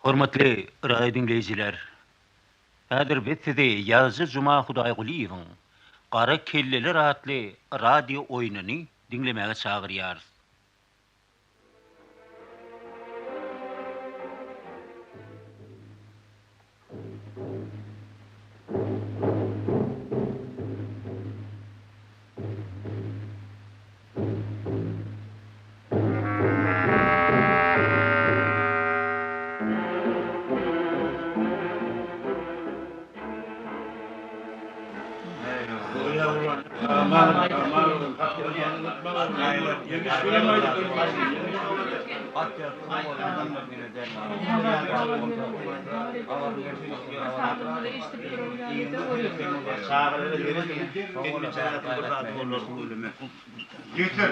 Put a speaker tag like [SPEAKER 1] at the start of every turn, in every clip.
[SPEAKER 1] Hormatly radio diňleýjiler! Häzir biz sizi ýazyjy Juma Hudaýgulyýewiň Gara kelleler atly radio oýnuny diňlemäge çagyrýarys.
[SPEAKER 2] Ýigitler,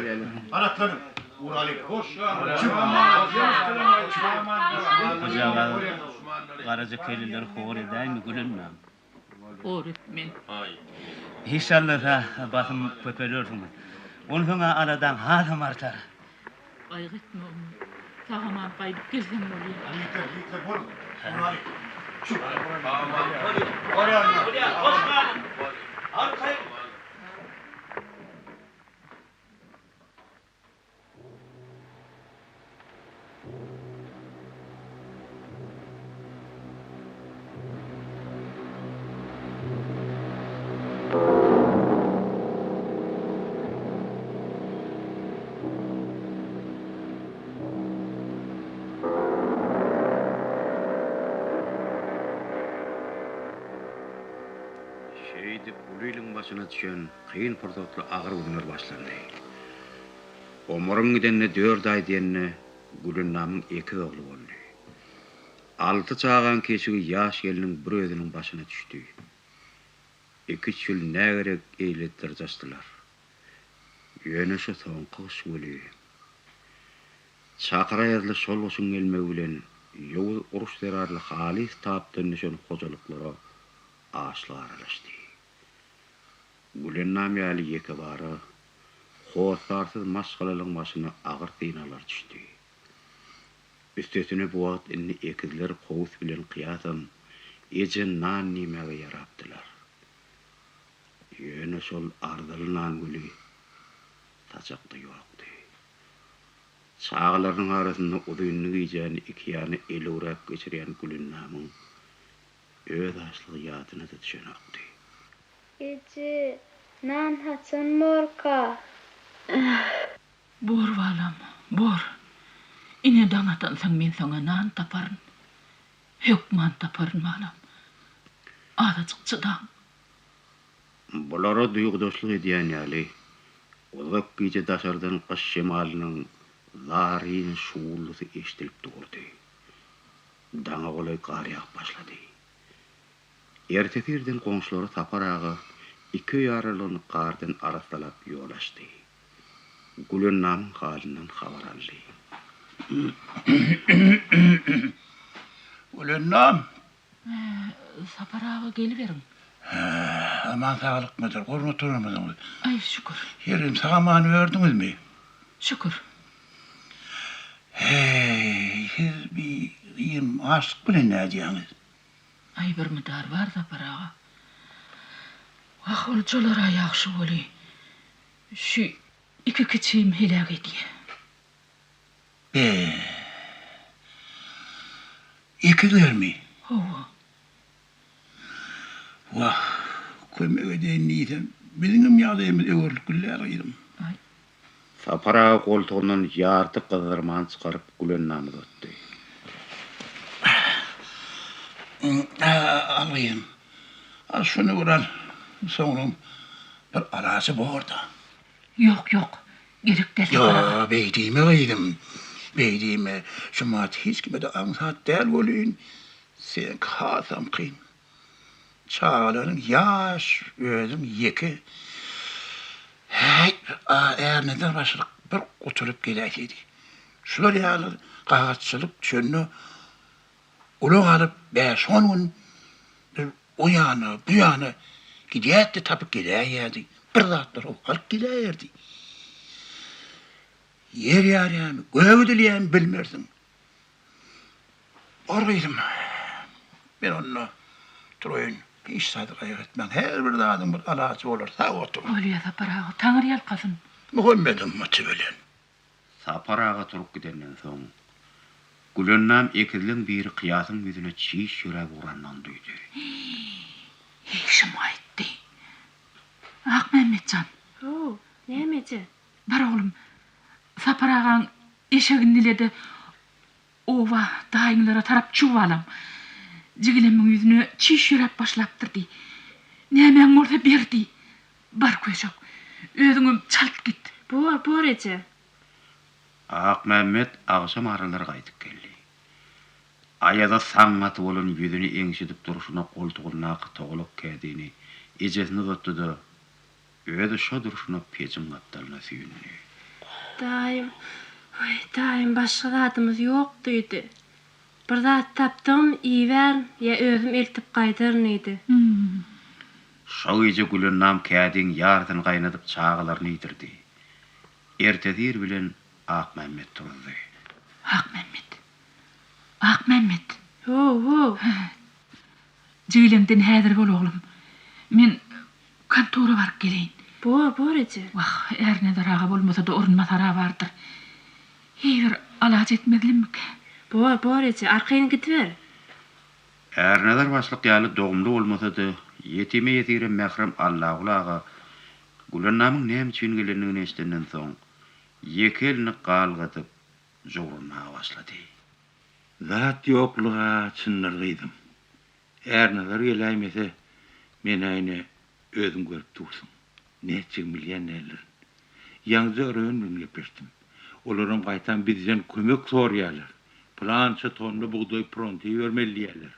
[SPEAKER 2] ganatlanyň! Uralyň!
[SPEAKER 1] Bujagaz garaja kelleleri hor edäými, Gülennam?
[SPEAKER 3] Hor etmen.
[SPEAKER 1] Işallasa, basym köpelersiňiz. Onsoň-a aladaň hasam artar.
[SPEAKER 3] Gaýgy etme oňa. Sag-aman gaýdyp gelseň bolýar.
[SPEAKER 2] Ýigitler, ýigitler, boluň! Uralyň!
[SPEAKER 4] Şeýdip, uly iliň başyna düşen kyn pursatly agyr günler başlandy. Omaryň gidenine dört aý diýende Gülennamyň ekiz ogly boldy. Alty çagaň keşigi ýaş gelniň bir özüniň başyna düşdi. Iki-üç ýyl nägerek eýle dyrjaşdylar. Ýöne şu soňky gyş weli, çakyr aýazly şol gyşyň gelmegi bilen ýowuz uruş zerarly halys tapdan düşen hojalyklara açlyk aralaşdy. Gülennam ýaly ýekebara, hossarsyz maşgalalaryň başyna agyr synaglar düşdi. Üstesine bu wagt indi ekizler Kowus bilen Kyýasam eje nan diýmäge ýarapdylar. Ýöne şol arzyly nan güli saçakda ýokdy. Çagalarynyň arasynda uzynly gijäni ikiýana elewräp geçirýän Gülennamyň öz açlygy ýadyna-da düşenokdy.
[SPEAKER 5] Eje, nan haçan borka?
[SPEAKER 3] Bor balam, bor. Ine daň atansoň men saňa nan taparyn. Hökman taparyn balam. Azajyk çydaň.
[SPEAKER 4] Bulara duýgudaşlyk edýän ýaly, uzak gije daşardan gyş şemalynyň zaryn şuwuldysy eşidilip durdy. Daňa golaý gar ýagyp başlady. Ertesi irden goňşulary Sapar aga iki öý aralygyny gardan arassalap ýol açdy. Gülennamyň halyndan habar aldy.
[SPEAKER 2] Gülennam!
[SPEAKER 3] Sapar aga geliberiň.
[SPEAKER 2] Hä, aman saglykmydyr, gurun oturanmydyňyz?
[SPEAKER 3] Aý, şükür.
[SPEAKER 2] Herem sag-aman ördüňizmi?
[SPEAKER 3] Şükür.
[SPEAKER 2] Heý, siz bi gyzym açlyk bilen nädýäňiz?
[SPEAKER 3] Aý bir mydar bar Sapar aga. Wah oljalar-a ýagşy weli, şü iki kiçim heläk edýä.
[SPEAKER 2] Be. Ekizlermi?
[SPEAKER 3] Hawa.
[SPEAKER 2] Wah, kömek edeýin diýsem, biziňem ýagdaýymyz öwerlikli däl gyzym.
[SPEAKER 3] Aý.
[SPEAKER 4] Sapar aga goltugyndan ýarty gyzdyrmany çykaryp Gülennama uzatdy.
[SPEAKER 2] Al gyzym, al şuny bir al, soňram bir alajy bor-da.
[SPEAKER 3] Ýok, ýok, gerek däl Sapar aga.
[SPEAKER 2] Ýa, beý diýme gyzym, beý diýme. Şumat hiç kime-de aňsat däl welin, seňki hasam kyn. Çagalaryň ýaş, özüň ýeke. Häý, Ärnazar başlyk bir gutulyp geläýsedi. Şular ýaly gahatçylyk düşende ulag alyp bäş-on gün bir o ýana, bu ýana gidýärdi, tapyp geläýýärdi. Bir zatlar alyp geläýerdi. Ýer ýarýarmy, gök edilýärmi bilmersiň. Bir. Bor gyzym. Men onda turaýyn. Hiç zady gaýgy etmäň. Her bir zadyň bir alajy bolar. Sag oturyň.
[SPEAKER 3] Bolýa Sapar aga, Taňry ýalkasyn.
[SPEAKER 2] Muhammet ymmaty bilen.
[SPEAKER 4] Sapar aga turup gidenden soň, Gülennam ekizleň biri Kyýasyň ýüzüne çiş ýöräp ugranyny duýdy.
[SPEAKER 3] Işim gaýtdy. Akmämmet jan.
[SPEAKER 5] How, näme eje?
[SPEAKER 3] Bar oglum, Sapar agaň eşegini dile-de, oba, daýyňlara tarap çuw balam. Jigilemmiň ýüzüne çiş ýöräp başlapdyr diý. Nämäň bolsa ber diý. Bar köşek, özüňem çalt git.
[SPEAKER 5] Bor, bor eje.
[SPEAKER 4] Akmämmet agşam aralar gaýdyp geldi. Aýaza saňňaty bolan ýüzüni eňşidip durşuna goltugyndaky togalak kädini ejesine uzatdy-da, özi şo durşuna pejiň gapdalyna süýndi.
[SPEAKER 5] Daýym, oý, daýym başga zadymyz ýok diýdi. Bir zat tapdygym iýibärin ýa özüm eltip gaýdaryn diýdi.
[SPEAKER 4] Şo gije Gülennam kädiň ýarysyny gaýnadyp çagalaryny iýdirdi. Ertesi ir bilen Akmämmet turuzdy.
[SPEAKER 3] Akmämmet! Akmämmet!
[SPEAKER 5] Ho-ho!
[SPEAKER 3] Jigileňden häzir bol oglum. Men kontora baryp geleýin.
[SPEAKER 5] Bor, bor eje.
[SPEAKER 3] Wah, Ärnazar aga bolmasa-da orunbasar-a bardyr. Heý bir alaç etmezlimmikä?
[SPEAKER 5] Bor, bor eje, arkaýyn gidiber.
[SPEAKER 4] Ärnazar başlyk ýaly dogumly bolmasa-da, ýetime-ýesire mährem Allaguly aga Gülennamyň näme üçin gelendigini eşidenden soň, ýeke elini galgadyp, jowranmaga başlady.
[SPEAKER 2] Zat ýokluga çyndyr gyzym. Ärnazar geläýmese, men-ä ine özüň görüp dursuň. Nätjegimi bilýän däldirin. Ýaňyja Röwen bilen gepleşdim. Olaram gaýtam bizden kömek soraýarlar. Pylança tonna bugdaý pronta ibermeli diýýärler.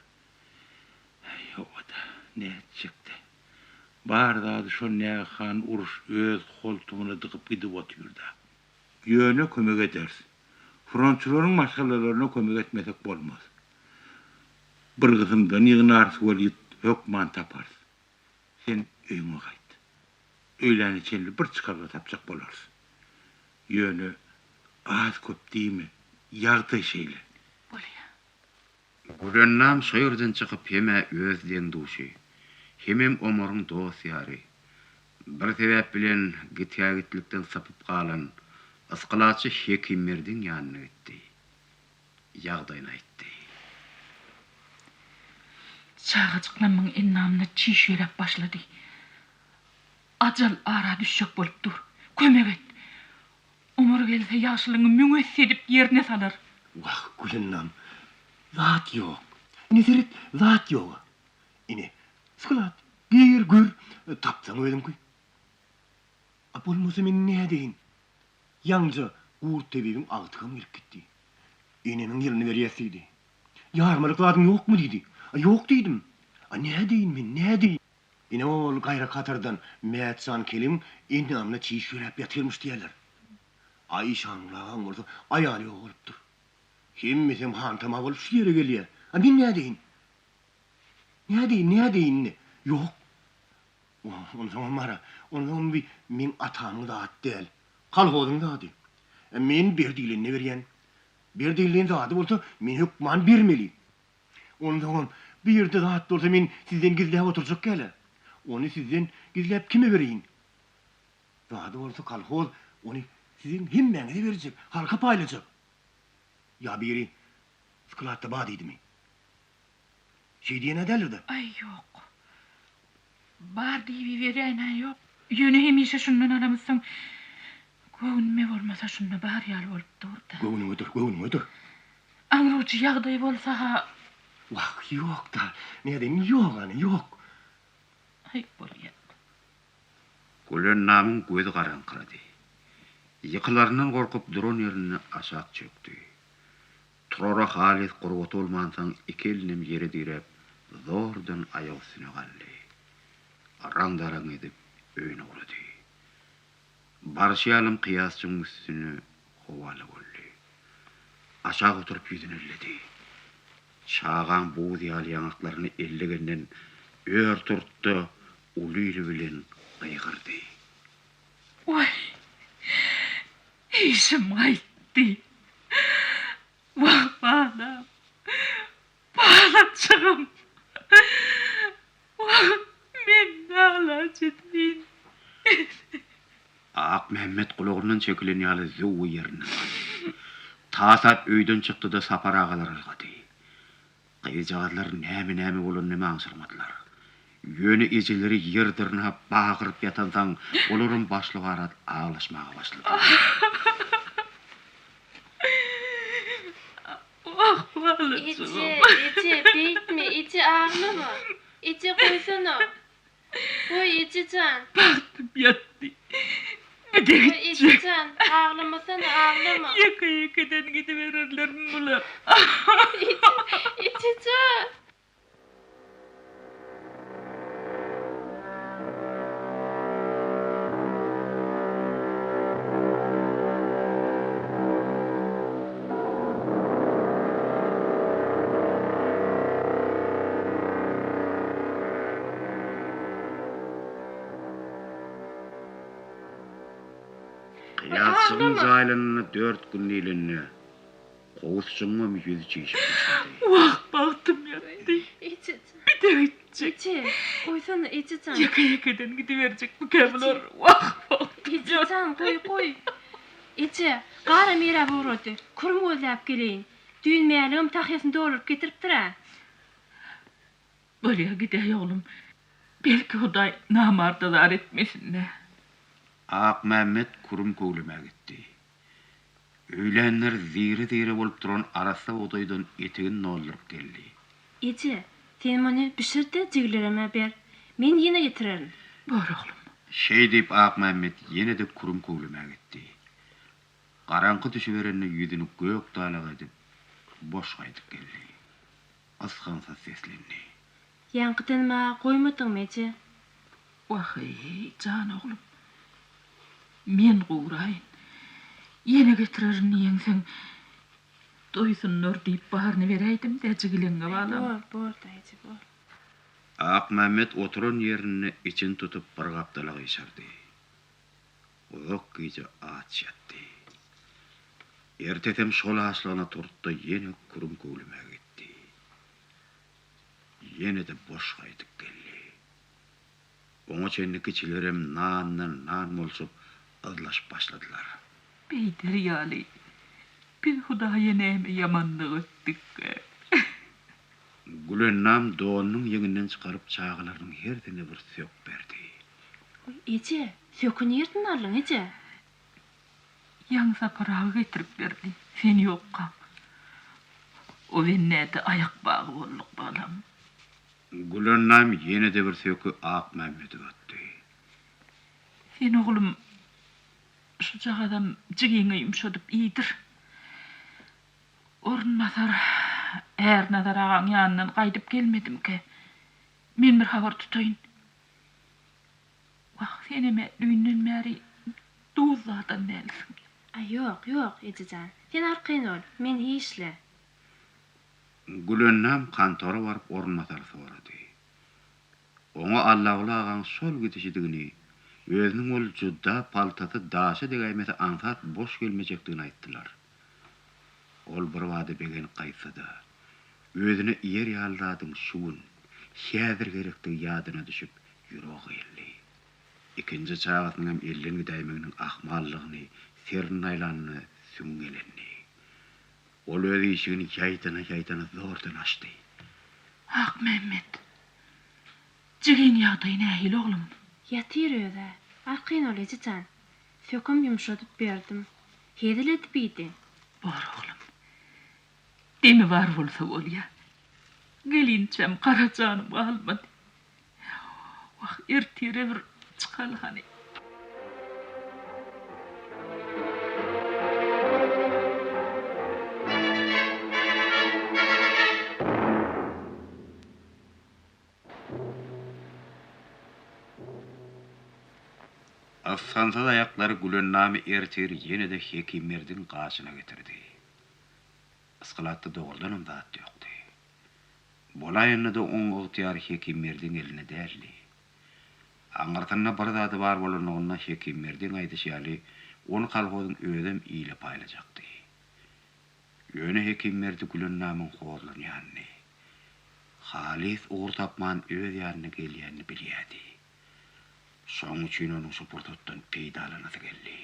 [SPEAKER 2] Äý, hawa-da, nätjek-dä. Bar zady şo nägehan uruş öz holtumyna dykyp gidip otyr-da. Ýöne kömek ederis. Frontçylaryň maşgalalaryna kömek etmesek bolmaz. Bir gysymdan ýygnarys weli hökman taparys. Sen öýüňe gaýt. Öýläne çenli bir çykalga tapjak bolarys. Ýöne az-köp diýme, ýagdaý şeýle.
[SPEAKER 3] Bolýa.
[SPEAKER 4] Gülennam şo ýerden çykyp hem-ä öz deň-duşy, hemem Omaryň dost-ýary, bir sebäp bilen gitgä-gitlikden sypyp galan yskylatçy Hekimberdiň ýanyna gitdi. Ýagdaýyny aýtdy.
[SPEAKER 3] Çagajyklamyň endamyna çiş ýöräp başlady. Ajal ara düşjek bolup dur. Kömek et! Omar gelse ýagşylygyňy müňesse edip ýerine salar.
[SPEAKER 6] Wah, Gülennam, zat ýok. Ine seret, zat ýog-a. Ine, sklad, gir, gör, tapsaň özüňki. A bolmasa men nädeýin? Ýaňja Gurt tebibiň agtygam gelip gitdi. Enemiň ýylyny berýäs diýdi. Ýarmalyk zadyň ýokmy diýdi. A ýok diýdim. A nädeýin men, nädeýin? Ine ol gaýraky hatardan Mätjan keliň endamyna çiş ýöräp ýatyrmyş diýýärler. A Işanguly agaň bolsa aýaly ýogalypdyr. Hemmesem hantama bolup şu ýere gelýär. A men nädeýin? Nädeýin, nädeýin indi? Ýok. Onsoňam bar-a, onsoňam bi meň atamyň zady däl. Kolhozyň zady. Men ber diýlenine berýän. Ber diýlen zady bolsa men hökman bermeli. Onsoňam bu ýerde zat bolsa men sizden gizläp oturjak däl-ä. Ony sizden gizläp kime bereýin? Zady bolsa kolhoz ony siziň hemmäňize berjek, halka paýlajak. Ýa biri skladda bar diýdimi? Şeý diýen-ä däldir-dä?
[SPEAKER 3] Aý, ýok. Bar diýibiberäýen-ä ýok. Ýöne hemişe şundan alamyzsoň, göwnüme bolmasa şunda bar ýaly bolup dur-da.
[SPEAKER 6] Göwnüňedir, göwnüňedir.
[SPEAKER 3] Aňrujy ýagdaý bolsa-ha.
[SPEAKER 6] Wah, ýok-da, nädeýin, ýok hany, ýok.
[SPEAKER 3] Aý, bolýa.
[SPEAKER 4] Gülennamyň gözi garaňkyrady. Ýykylaryndan gorkup duran ýerinde aşak çökdi. Turara halys gurbaty bolmansoň iki elinem ýere diräp zordan aýak üstüne galdy. Yraň-daraň edip öýüne ugrady. Barşy ýalam Kyýasjygyň üstüne howala boldy. Aşak oturyp ýüzüni elledi. Çagaň buz ýaly ýaňaklaryny ellegenden ör turtdy-da uly ili bilen gygyrdy.
[SPEAKER 3] Waý, işim gaýtdy. Wah, balam. Çagam. Wah, men nalaç edeýin.
[SPEAKER 4] Akmämmet gulagyndan çekilen ýaly zöwwe ýerinden galdy. Tasap öýden çykdy-da Sapar agalara ylgady. Gyzjagazlar näme-näme bolanyny aňşyrmadylar. Ýöne ejeleri ýer dyrnap bagyryp ýatansaň, olaram başly-barat aglaşmaga başladylar.
[SPEAKER 3] Wah, balajygym.
[SPEAKER 5] Eje, eje, beýtme, eje aglama. Eje goýsana. Goý, eje jan.
[SPEAKER 3] Bagtym ýatdy. Bir-de
[SPEAKER 5] Goý,
[SPEAKER 3] gitjek.
[SPEAKER 5] eje jan, aglamasana, aglama.
[SPEAKER 3] Ýeke-ýekeden gidibererlermi bular.
[SPEAKER 5] Eje, eje jan.
[SPEAKER 4] Kyýasjygyň jaýlanyna dört gün diýlende, Kowusjygyňam ýüzi çişip başlady.
[SPEAKER 3] Wah, bagtym ýatdy. Bir-de gitjek.
[SPEAKER 5] Eje, goýsana, eje jan.
[SPEAKER 3] Ýeke-ýekeden gidiberjekmikä bular? Wah, bagtym ýatdy.
[SPEAKER 5] Eje jan, goý, goý. Eje, garam eräp ugrady. Kürüm gözläp geleýin. Düýn Mäligem tahýasyny dolduryp getiripdir-ä.
[SPEAKER 3] Bolýa, gidäý, oglum. Belki Hudaý namarda zar etmesin-dä.
[SPEAKER 4] Akmämmet kürüm köwlemä gitdi. Öýlänler zire-zire bolup duran arassa bugdaýdan etegini dolduryp geldi.
[SPEAKER 5] Eje, sen muny bişir-de jigilerime ber. Men ýene getirerin.
[SPEAKER 3] Bor, oglum.
[SPEAKER 4] Şeý diýip, Akmämmet ýene-de kürüm köwlemä gitdi. Garaňky düşüberende ýüzüni gök dalak edip, boş gaýdyp geldi. Ysgynsyz seslendi.
[SPEAKER 5] Ýaňkydan maňa goýmadyňmy, eje?
[SPEAKER 3] Wah-eý, jan oglum. Men guraýyn. Ýene getirerin diýeňseň, doýsunlar diýip baryny beräýdim-dä jigileňňe balam.
[SPEAKER 5] Bor, bor, daýy, bor.
[SPEAKER 4] Akmämmet oturan ýerinde içini tutup bir gapdala gyşardy. Uzak gije aç ýatdy. Ertesem şol açlygyna turdy-da ýene kürüm köwlemäge gitdi. Ýene-de boş gaýdyp geldi. Oňa çenli kiçilerem nandan nan bolşup yzlaşyp başladylar.
[SPEAKER 3] Beýder ýaly, biz Hudaýa näme ýamanlyk etdikkä?
[SPEAKER 4] Gülennam donunyň ýeňinden çykaryp çagalarynyň hersine bir sök berdi.
[SPEAKER 5] Oý, eje, söki nirden aldyň, eje?
[SPEAKER 3] Ýaňy Sapar aga getirip berdi, sen ýokkaň. O bennäde aýak bagy bolduk, balam.
[SPEAKER 4] Gülennam ýene-de bir söki Akmämmede uzatdy.
[SPEAKER 3] Sen oglum, şujagazam jigiňe ýumşadyp iýdir. Orunbasar Ärnazar agaň ýanyndan gaýdyp gelmedimikä? Men bir habar tutaýyn. Wah, senem-ä düýnden bäri duz dadan dälsiň.
[SPEAKER 5] Aý, ýok, ýok, eje jan. Sen arkaýyn bol, men hiç-le.
[SPEAKER 4] Gülennam kantora baryp orunbasary sorady. Oňa Allaguly agaň şol gidişidigini, özüniň ol juda paltasy daşa degäýmese aňsat boş gelmejekdigini aýtdylar. Ol birbada begenip gaýtsa-da, özüne iýer ýaly zadyň şu gün, häzir gerekdigi ýadyna düşüp, ýüregi gyýyldy. Ikinji çagasynyňam elden gidäýmeginiň ahmallygyny serinde aýlanyna süňňi elendi. Ol öz işigini ýaýdana-ýaýdana zordan açdy.
[SPEAKER 3] Akmämmet, jigiň ýagdaýy nähili oglum?
[SPEAKER 5] Ýatyr öz-ä. Arkaýyn bol, eje jan. Sökem ýumşadyp berdim. Hezil edip iýdi.
[SPEAKER 3] Bor oglum. Demi bar bolsa bolýa. Gelinçäm gara janym galmady. Wah, ertire bir çykaly hany.
[SPEAKER 4] Ysgynsyz aýaklary Gülennamy ertir ýene-de Hekimberdiň gaşyna getirdi. Ysgylatda dogrudanam zat ýokdy. Bolaýanda-da oň ygtyýary Hekimberdiň elinde däldi. Aňyrsynda bir zady bar bolanlygynda Hekimberdiň aýdyşy ýaly, ony kolhozyň özem ile paýlajakdy. Ýöne Hekimberdi Gülennamyň horlanýanyny. Halys ugur tapman öz ýanyna gelýänini bilýärdi. Şoň üçin onuň şu pursatdan peýdalanasy geldi.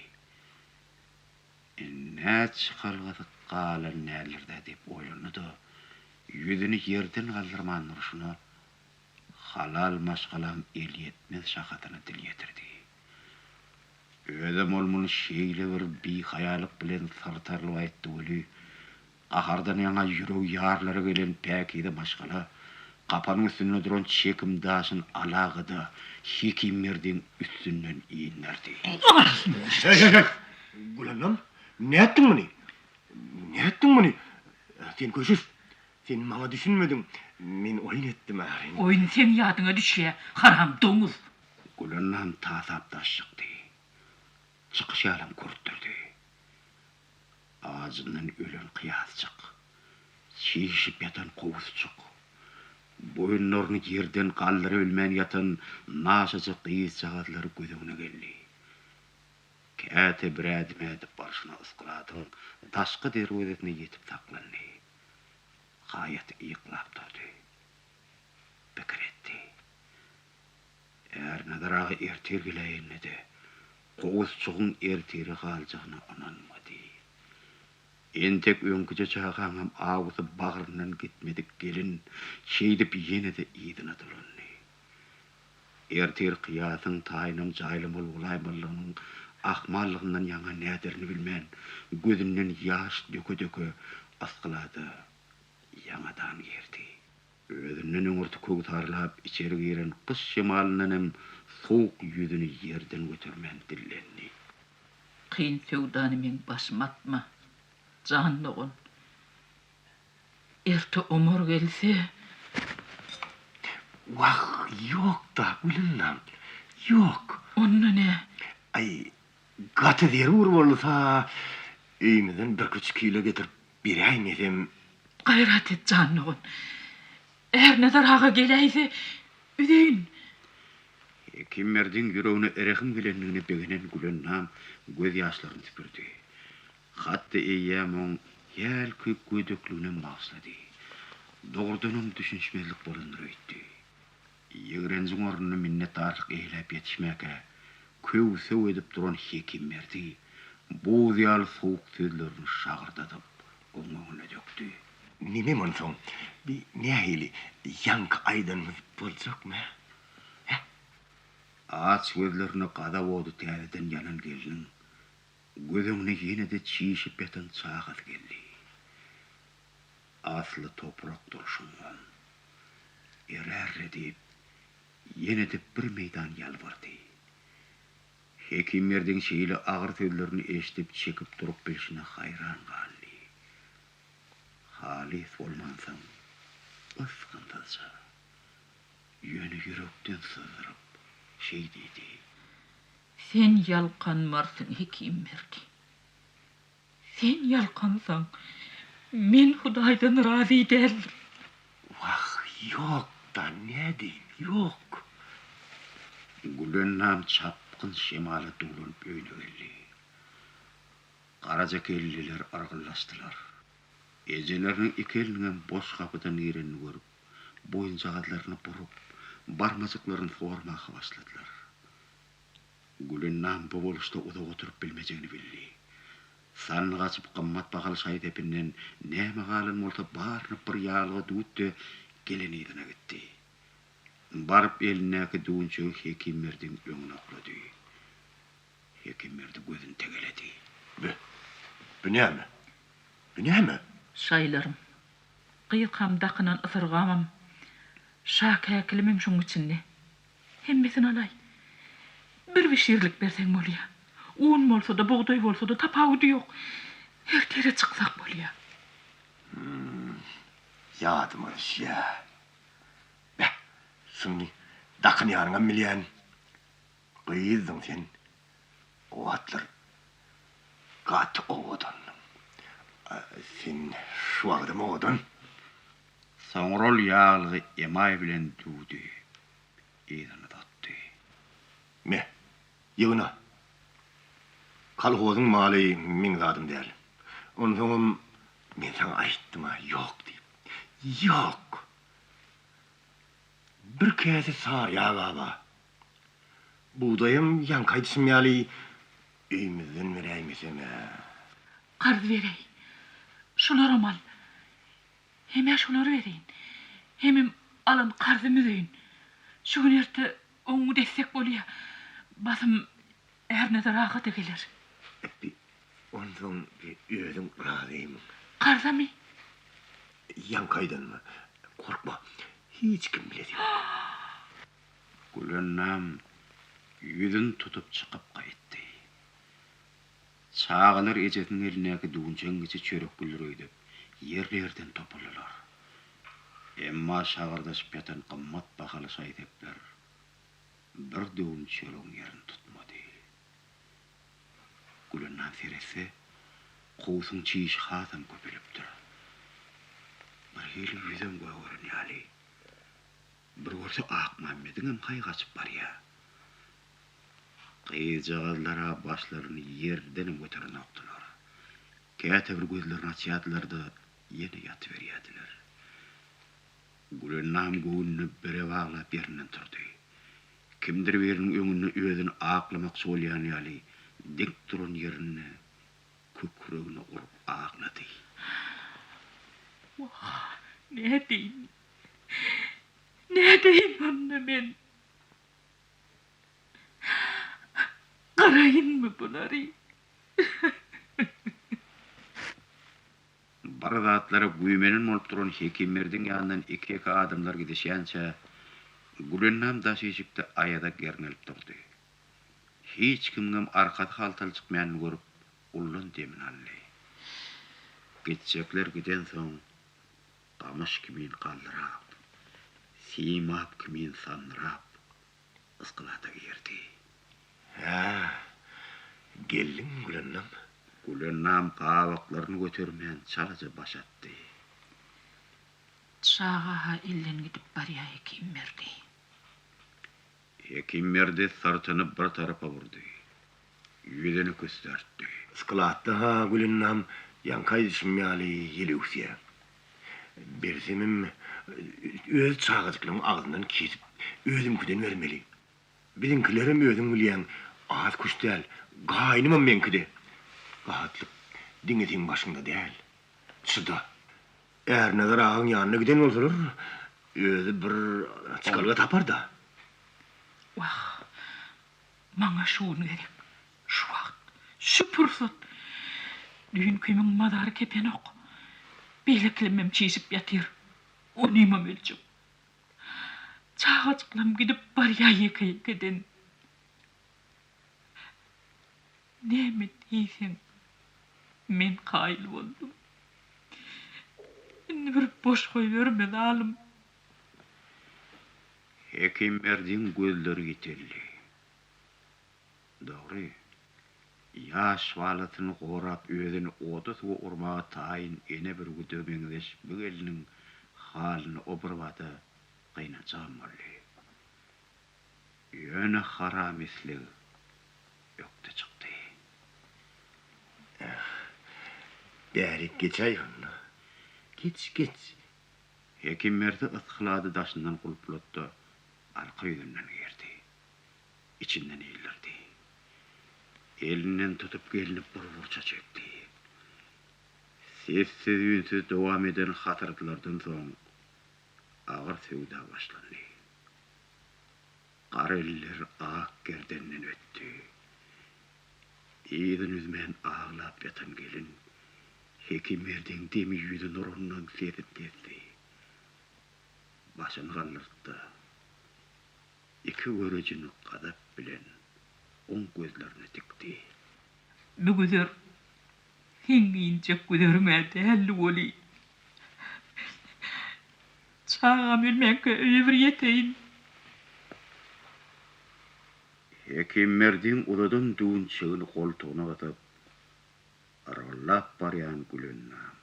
[SPEAKER 4] Ind-ä çykalgasy galan däldir-dä diýip oýlandy-da, ýüzüni ýerden galdyrman durşuna halal maşgalaň elýetmez şahasyna dil ýetirdi. Özem ol muny şeýle bir bihaýalyk bilen syrtarylyp aýtdy weli, gahardan ýaňa ýüregi ýarylara gelen päkize maşgala gapanyň üstünde duran çekim daşyny alaga-da Hekimberdiň üstünden inderdi.
[SPEAKER 6] Heý-heý-heý! Gülennam, nätdiň muny? Nätdiň muny? Sen köşeş, sen maňa düşünmediň. Men oýun etdim ahyryn.
[SPEAKER 3] Oýun seň ýadyňa düşýä, haram doňuz!
[SPEAKER 4] Gülennam tasap daş çykdy. Çykyş ýalam kürtdürdi. Ajyndan ölen Kyýasjyk, çişip ýatan Kowusjyk, boýunlaryny ýerden galdyrabilmän ýatan naşyja gyzjagazlary göz öňüne geldi. Käte bir ädim ädip barşyna yskyladyň daşky derwezesine ýetip saklandy. Haýaty yklap durdy. Pikir etdi. Ärnazar aga ertir geläýende-de, Kowusjygyň ertire galjagyna ynanmady. Entek öňküje çagaňam awusy bagryndan gitmedik gelin şeýdip ýene-de yzyna dolandy. Ertir Kyýasyň taýynam jaýlamaly bolaýmalygynyň ahmallygyndan ýaňa näderini bilmän, gözünden ýaş döke-döke ysgylada ýaňadan girdi. Özünden öňürti köwsarlap içeri giren gyş şemalyndan hem sowuk ýüzüni ýerden götermän dillendi.
[SPEAKER 3] Kyn söwdany meň başyma atma, jan dogan. Erte Omar gelse.
[SPEAKER 6] Wah, ýok-da, Gülennam, ýok.
[SPEAKER 3] Onda nä?
[SPEAKER 6] Aý, gaty zerur bolsa, öýümizden birküç kilo getirip beräýmesem.
[SPEAKER 3] Gaýrat et, jan dogan. Ärnazar aga geläýse, üzeýin.
[SPEAKER 4] Hekimberdiň ýüregine rehim gelendigine begenen Gülennam gözýaşlaryny süpürdi. Hatda eýýäm oň hälki gödekliginem bagyşlady. Dogrudanam düşünişmezlik bolandyr öýtdi. Ýigrenjiň ornuny minnetdarlyk eýläp ýetişmäkä, köw-söw edip duran Hekimberdi buz ýaly sowuk sözlerini şagyrdadyp, oň öňüne dökdi.
[SPEAKER 6] Neme onsoň, bi nähili, ýaňky aýdanymyz boljakmy, hä?
[SPEAKER 4] Aç gözlerine gazap ody täzeden ýanan gelniň göz öňüne ýene-de çişip ýatan çagasy geldi. Asly toprakdyr şuňňam. Erär-le diýip, ýene-de bir meýdan ýalbardy. Hekimberdiň şeýle agyr sözlerini eşidip çekip durup bilşine haýran galdy. Halys bolmansoň, ysgynsyzja, ýöne ýürekden syzdyryp, şeý diýdi.
[SPEAKER 3] Sen ýalkanmarsyň, Hekimberdi. Sen ýalkansaň, men Hudaýdan razy däldim.
[SPEAKER 6] Wah, ýok-da, nädeýin, ýok.
[SPEAKER 4] Gülennam çapgyn şemala duwlanyp öýüne geldi. Garaja kelleler yrgyldaşdylar. Ejeleriniň iki eliniňem boş gapydan girenini görüp, boýunjagazlaryny burup, barmajyklaryny sormaga başladylar. Gülennam bu boluşda uzak oturyp bilmejegini bildi. Sandyk açyp gymmat bahaly şaý-sepinden näme galan bolsa baryny bir ýaglyga düwüp-de gelen yzyna gitdi. Baryp elindäki düwünçegi Hekimberdiň öňüne oklady. Hekimberdi gözüni tegeledi.
[SPEAKER 6] Bü, bu näme? Bu näme?
[SPEAKER 3] Şaýlarym. Gyzkam dakynan ysyrgamam, şa käkilimem şoň içinde. Hemmesini alaý. Bir bişirlik berseň bolýa. Un bolsa-da, bugdaý bolsa-da tapawudy ýok. Ertire çyksak bolýa.
[SPEAKER 6] Hüm, ýadyma düşýä. Beh, şuny dakynýanyňam bilýän. Gyzdyň sen. O wagtlar gaty owadandyň. Sen şu wagtam owadan.
[SPEAKER 4] Soňra ol ýaglygy emaý bilen düwdi, yzyna uzatdy.
[SPEAKER 6] Me, ýygna. Kolhozyň maly meň zadym däl. Onsoňam men saňa aýtdym-a, ýok diýip. Ýok! Bir käse saryýag-a bar. Bugdaýam ýaňky aýdyşym ýaly öýümizden beräýmesem-ä.
[SPEAKER 3] Karz beräý. Şularam al. Hem-ä şulary bereýin, hemem alan karzymy üzeýin. Şu gün-erte oňňut etsek bolýa. Basym Ärnazar aga-da geler.
[SPEAKER 6] Bi, onsoň bi özüň razymyň?
[SPEAKER 3] Karzamy?
[SPEAKER 6] Ýaňky aýdanyma. Gorkma, hiç kim bilesi ýok.
[SPEAKER 4] Gülennam ýüzüni tutup çykyp gaýtdy. Çagalar ejesiniň elindäki düwünçegiň içi çörek güldür öýdüp, ýerli-ýerden topuldylar. Emma şagyrdaşyp ýatan gymmat bahaly şaý-sepler bir döwüm çöregiň ýerini tutmady. Gülennam seretse, kowusyň çişi hasam köpelipdir. Birhili ýüzem gögeren ýaly. Bir görse Akmämmediňem haýy gaçyp barýar. Gyzjagazlar-a başlaryny ýerdenem göterenokdylar. Käte bir gözlerini açýardylar-da, ýene ýatyberýärdiler. Gülennam göwnüni bire baglap ýerinden turdy. Kimdir biriniň öňünde özüni aklamakçy bolýan ýaly, dik duran ýerinde kükregine urup aglady.
[SPEAKER 3] Wah, nädeýin? Nädeýin onda men? Gyraýynmy bulary?
[SPEAKER 4] Bir zatlara güýmenen bolup duran Hekimberdiň ýanyndan iki-ýeke adamlar gidişýänçä, Gülennam daş işikde aýaza gernelip durdy. Hiç kimiňem arkasy haltaly çykmaýanyny görüp, ullan demini aldy. Gitjekler gidensoň, gamyş kimin galdyrap, simap kimin sandyrap, ysgylada girdi.
[SPEAKER 6] Hä, geldiňmi Gülennam?
[SPEAKER 4] Gülennam gabaklaryny götermän çalaja baş atdy.
[SPEAKER 3] Çaga-ha elden gidip barýa Hekimberdi.
[SPEAKER 4] Hekimberdi syrtyny bir tarapa burdy. Ýüzüni küsdürtdi.
[SPEAKER 6] Skladda-ha Gülennam ýaňky aýdyşym ýaly ýel öwüsýär. Bersemem, öz çagajyklaryň agzyndan kesip, özümkiden bermeli. Biziňkilerem özüň bilýäň, az-küş däl, gaýnymam meňki-de. Gahatlyk diňe seň başyňda däl. Çyda. Ärnazar agaň ýanyna giden bolsalar, özi bir çykalga tapar-da.
[SPEAKER 3] Wah, maňa şu gün gerek. Şu wagt, şu pursat. Düýnkimiň mazary kepenok. Beýlekilemem çişip ýatyr. Onymam öljek. Çagajyklam gidip barýa ýeke-ýekeden. Näme diýseň, men kaýyl boldum. Indi bir boş goýberme zalym.
[SPEAKER 4] Hekimberdiň gözleri ýiteldi. Dogry, ýaş balasyny gorap özüni oda-suwa urmaga taýyn ene bürgüde meňzeş bu gelniň halyna o birbada gynanjagam boldy. Ýöne haram isleg ökde çykdy.
[SPEAKER 6] Eh, bärik geçäý onda. Geç, geç.
[SPEAKER 4] Hekimberdi yshylady daşyndan gulplatdy, arka ýüzünden girdi. Içinden ildirdi. Elinden tutup gelni bir burça çekdi. Sessiz-üýnsüz dowam eden hasyrdylardan soň agyr söwda başlandy. Gara eller ak gerdenden ötdi. Yzyny üzmän aglap ýatan gelin Hekimberdiň demi ýüzüne urandan sesini kesdi. Başyny galdyrdy-da, iki görejini gazap bilen oň gözlerine dikdi.
[SPEAKER 3] Bu güzer seň injek güzeriň-ä däldi weli. Çagam ölmänkä öýe bir ýeteýin.
[SPEAKER 4] Hekimberdiň uzadan düwünçegini goltugyna gysyp, yrgyldap barýan Gülennam,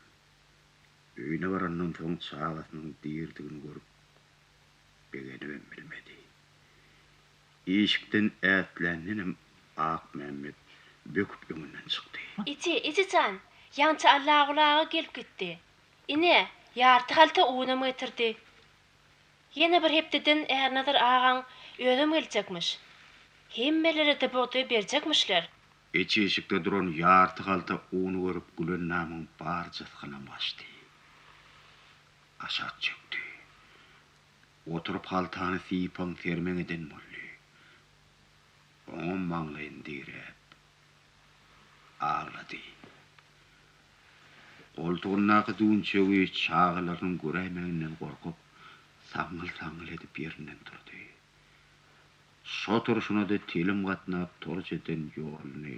[SPEAKER 4] öýüne barandan soň çagasynyň diridigini görüp, begenibem bilmedi. Işikden ätländenem Akmämmet böküp öňünden çykdy.
[SPEAKER 5] Eje, eje jan, ýaňça Allaguly aga gelip gitdi. Ine, ýarty halta unam getirdi. Ýene bir hepdeden Ärnazar agaň özem geljekmiş. Hemmelere-de bugdaý berjekmişler.
[SPEAKER 4] Iç işikde duran ýarty halta uny görüp Gülennamyň bar jysgynam gaçdy. Aşak çökdi. Oturyp haltany sypaň sermeň eden boldy. Oňam maňlaýyny diräp, aglady. Goltugyndaky düwünçegi çagalarynyň göräýmeginden gorkup, saňňyl-saňňyl edip ýerinden turdy. Şo turşuna-da telim gatnap torç eden ýoluny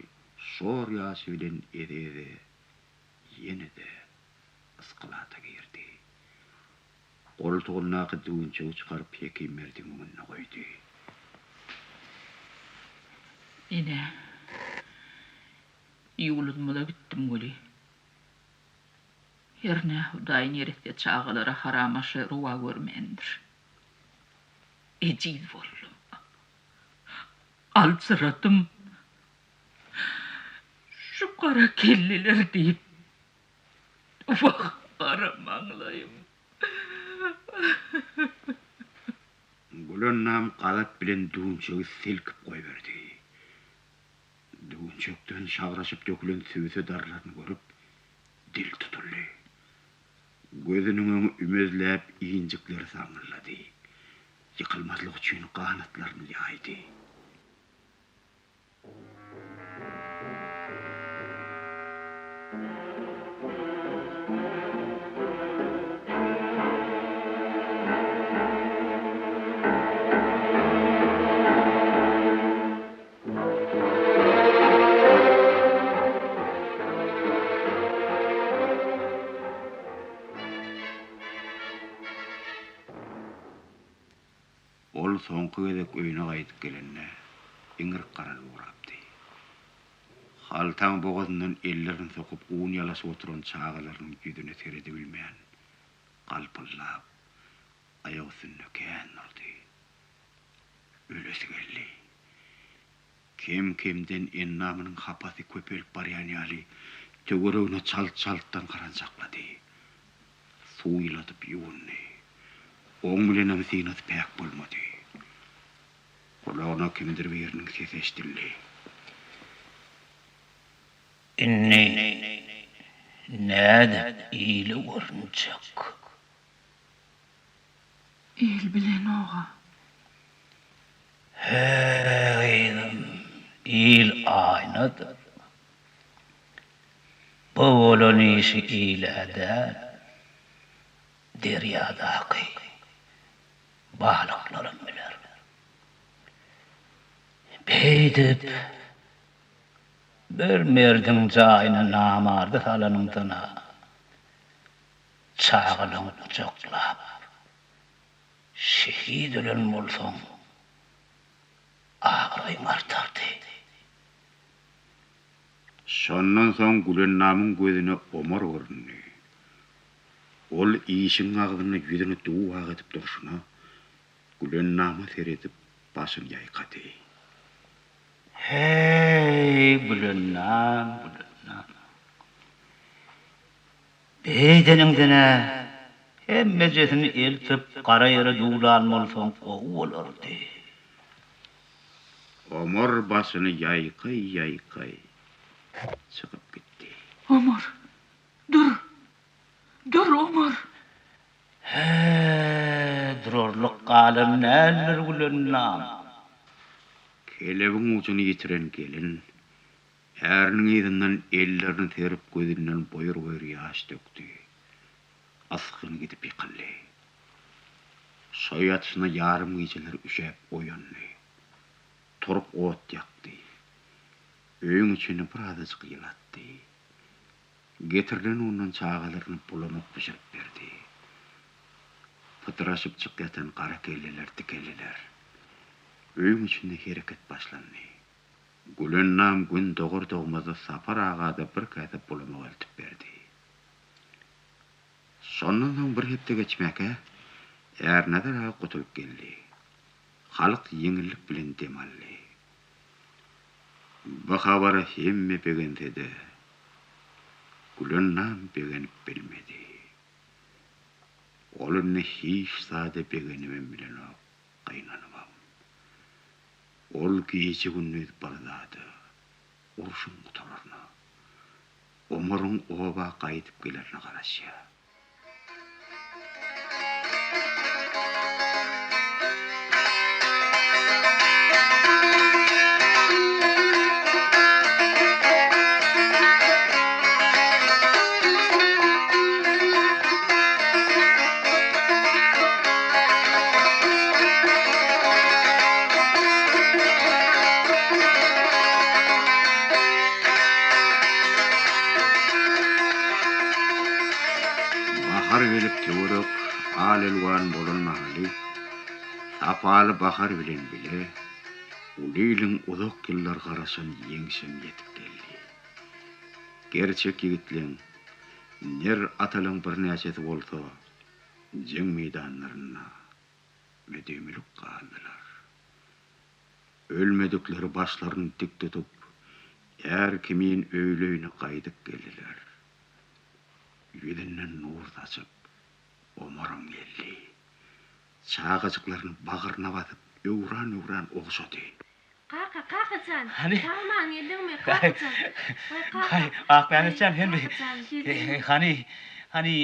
[SPEAKER 4] şor ýaşy bilen eze-eze ýene-de ysgylata girdi. Goltugyndaky düwünçegi çykaryp Hekimberdiň öňünde goýdy.
[SPEAKER 3] Ene, ýuwluzmala gitdim weli. Hernä Hudaý neresse çagalara haram aşy rowa görmändir. Ejiz boldum. Aljyradym. Şu gara kelleler diýip, wah, gara maňlaýym.
[SPEAKER 4] Gülennam gazap bilen düwünçegi silkip goýberdi. Düwünçekden şagraşyp dökülen sübse darlaryny görüp, dil tutuldy. Gözüniň öňi ümezläp, injikleri saňňyldady. Ýykylmazlyk üçin ganatlaryny ýaýdy. Ol soňky gezek öýüne gaýdyp gelende, iňrik garalyp ugrapdy. Haltaň bogazyndan ellerini sokup un ýalaşyp oturan çagalarynyň ýüzüne seredibilmän, galpyldap, aýak üstünde kän durdy. Ölesi geldi. Kem-kemden endamynyň hapasy köpelip barýan ýaly, töweregine çalt-çaltdan garanjaklady. Suw ýyladyp ýuwundy. Oň bilenem synasy päk bolmady. Gulagyna kimdir biriniň sesi eşidildi.
[SPEAKER 2] Indi nädip ile görünjek?
[SPEAKER 3] Il bilenog-a.
[SPEAKER 2] He, gyzym, il aýnadyr. Bu bolan işi il-ä däl, derýadaky balyklaram biler. Beýdip, bir merdiň jaýyna namardy salanyňdan-a, Çagalaňy gujaklap, şehit ölen bolsaň, abraýyň artardy.
[SPEAKER 4] Şondan soň Gülennamyň gözüne Omar göründi. Ol işigiň agzynda ýüzüni duw-ak edip durşuna, Gülennama seredip başyny ýaýkady.
[SPEAKER 2] Heý, Gülennam, Gülennam. Beýdeniňden-ä hemmejesini eltip gara ýere duwlan bolsaň gowy bolardy.
[SPEAKER 4] Omar başyny ýaýkaý-ýaýkaý çykyp gitdi.
[SPEAKER 3] Omar, dur! Dur, Omar!
[SPEAKER 2] Hä, durarlyk galan däldir Gülennam.
[SPEAKER 4] Kelebiň ujuny ýitiren gelin Äriniň yzyndan ellerini serip gözünden boýur-boýur ýaş dökdi. Ysgyny gidip ýykyldy. Şo ýatyşyna ýarym gijeler üşäp oýandy. Turup ot ýakdy. Öýüň içini birazajyk ýylatdy. Getirilen undan çagalaryna bulamak bişirip berdi. Pytraşypjyk ýatan gara kelleler dikeldiler. Öýüň içinde hereket başlandy. Gülennam gün dogar-dogmazda Sapar aga-da bir käse bulamak eltip berdi. Şondan soň bir hepde geçmäkä, Ärnazar aga gutulyp geldi. Halk ýeňillik bilen dem aldy. Bu habara hemme begense-de, Gülennam begenip bilmedi. Ol indi hiç zada begenibem bilenok, gynanybam. Ol gije-gündiz bir zada, urşuň gutalaryna, Omaryň oba gaýdyp gelerine garaşýar. Bahar gelip töwerek al-elwan bolan mahaly Sapaly bahar bilen bile uly iliň uzak ýyllar garaşan ýeňşem ýetip geldi. Gerçek ýigitleň, ner atalaň birnäçesi bolsa jeň meýdanlarynda müdimilik galdylar. Ölmedikleri başlaryny dik tutup, är kimin öýli-öýüne gaýdyp geldiler. Ýüzünden nur saçyp, Omaram geldi. Çagajyklaryny bagryna basyp, öwran-öwran ogşady.
[SPEAKER 5] Kaka, kaka jan!
[SPEAKER 1] Hany?
[SPEAKER 5] Sag-aman geldiňmi, kaka jan? Waý, kaka!
[SPEAKER 1] Haý, Akmämmet jan, senmi?
[SPEAKER 5] Kaka jan, geldiňmi?
[SPEAKER 1] Hany, hany,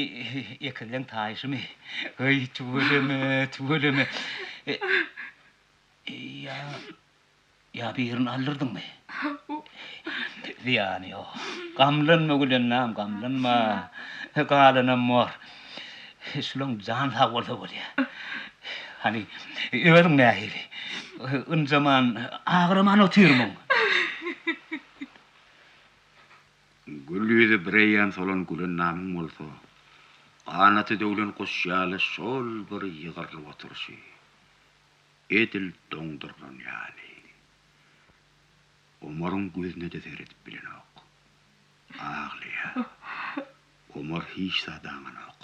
[SPEAKER 1] ekizleň taýşymy? Heý, tüweleme, tüweleme! Ýa, ýa birini aldyrdyňmy? Zyýany ýok. Gamlanma Gülennam, gamlanma. Galanam bor. Şulaň jany sag bolsa bolýa. Hany, özüň nähili? Ynjaman, agyraman otyrmyň?
[SPEAKER 4] Gül ýüzi bireýýäm solan Gülennamyň bolsa, ganaty döwlen guş ýaly şol bir ýygrylyp oturyşy. Edil doňdurylan ýaly. Omaryň gözüne-de seredip bilenok. Aglaýar. Omar hiç zat aňanok.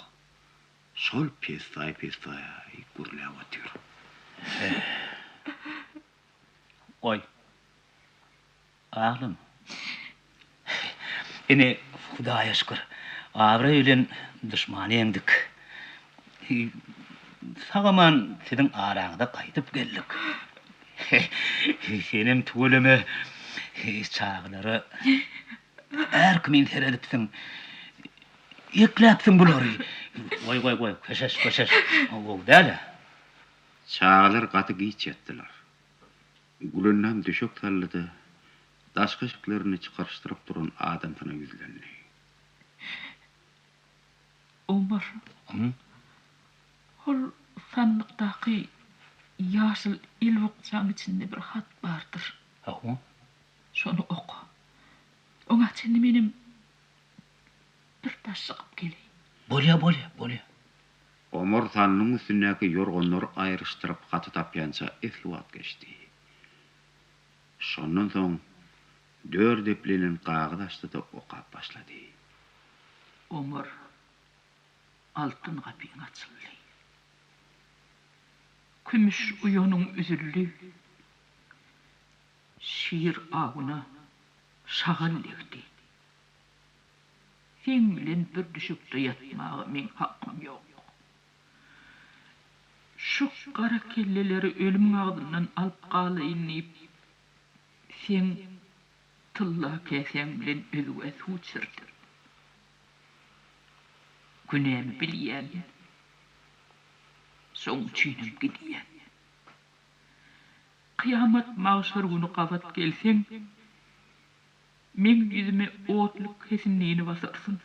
[SPEAKER 4] Şol pessaý-pessaý gürläp otyr.
[SPEAKER 1] Goý. Aglama. Ine, Hudaýa şükür, abraý bilen duşmany ýeňdik. Sag-aman siziň araňyza gaýdyp geldik. Senem tüweleme, çagalara är kimin seredipsiň. Ekläpsiň bulary. Goý, goý, goý, köşeş, köşeş. Gowy däl-ä.
[SPEAKER 4] Çagalar gaty giç ýatdylar. Gülennam düşek saldy-da, daşky eşiklerini çykaryşdyryp duran adamsyna ýüzlendi.
[SPEAKER 3] Omar, hol sandykdaky ýaşyl elbukjaň içinde bir hat bardyr.
[SPEAKER 1] Hawa.
[SPEAKER 3] Şony oka. Oňa çenli menem bir daş çykyp geleýin.
[SPEAKER 1] Bolýa, bolýa, bolýa.
[SPEAKER 4] Omar sandygyň üstündäki ýorganlary aýryşdyryp haty tapýança esli wagt geçdi. Şondan soň dört eplenen kagyz açdy-da okap başlady.
[SPEAKER 3] Omar, altyn gapyň açyldy. Kümüş uýanyň üzüldi. Şir awuna şagal degdi. Seň bilen bir düşekde ýatmaga meň hakym ýok. Şu gara kelleleri ölümiň agzyndan alyp galaýyn diýip, seň tylla käsäň bilen özgä suw içirdim. Günämi bilýän, şoň üçinem gidýän. Kyýamat magşar güni gabat gelseň, Meň ýüzüme otly kesindini basarsyň.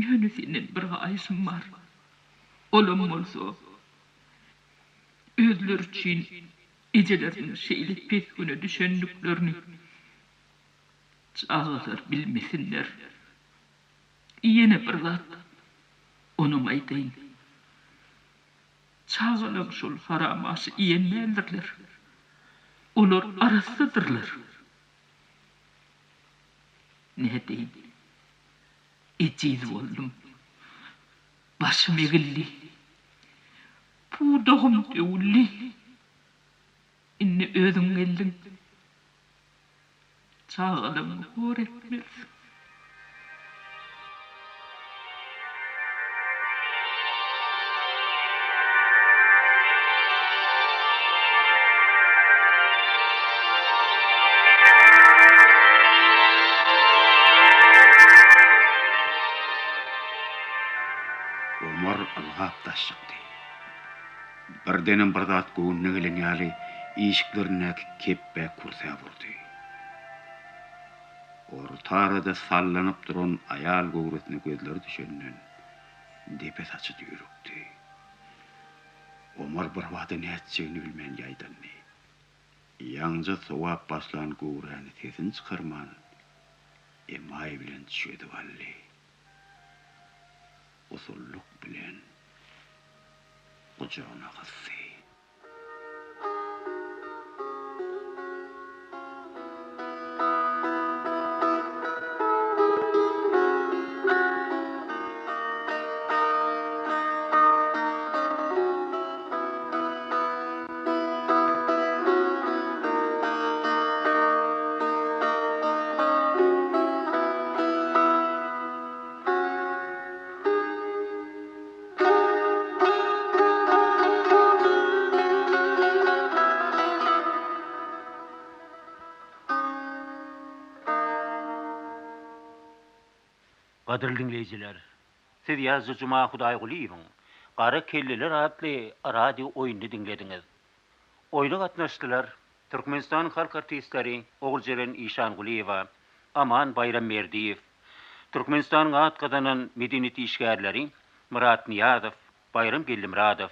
[SPEAKER 3] Ýöne senden bir haýyşym bar. Olam bolsa, özleri üçin ejeleriniň şeýle pes güne düşendiklerini çagalar bilmesinler. Ýene bir zat, onam aýdaýyn. Çagalaň şol haram aşy iýen däldirler. Olar arassadyrlar. Nädeýin? Ejiz boldum. Başym egildi. Pudagym döwüldi. Indi özüň geldiň. Çagalaňy hor etmersiň.
[SPEAKER 4] Ylgap daş çykdy. Birdenem bir zat göwnüne gelen ýaly işiklerindäki kepbä kürsä burdy. Orta arada sallanyp duran aýal göwresine gözleri düşenden depe saçy düýrükdi. Omar birbada nätjegini bilmän ýaýdandy. Ýaňja sowap başlan göwräni sesini çykarman, emaý bilen çözüp aldy. Usullyk bilen gujagyna gysdy.
[SPEAKER 1] Gadyrly diňleýjiler, siz ýazyjy Juma Hudaýgulyýewiň Gara kelleler atly radio oýnuny diňlediňiz. Oýna gatnaşdylar, Türkmenistanyň halk artistleri Oguljeren Işangulyýewa, Aman Baýramberdiýew, Türkmenistanyň at gazanan medeniýet işgärleri Myrat Nyýazow, Baýram Geldimyradow,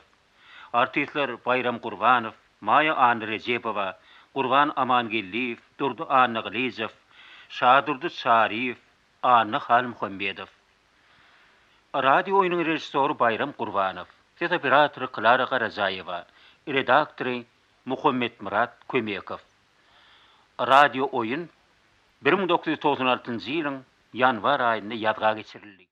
[SPEAKER 1] artistler Baýram Gurbanow, Maýa Annarejebowa, Gurban Amangeldiýew, Durdy Annagylyjow, Şadurdy Çaryýew, Anna Halmuhammedow. Radio oýnuň režissýory Baýram Gurbanow, ses operatory Klara Garajaýewa, redaktory Muhammetmyrat Kömekow. Radio oýun 1996 njy ýylyň ýanwar aýynda ýazga geçirildi.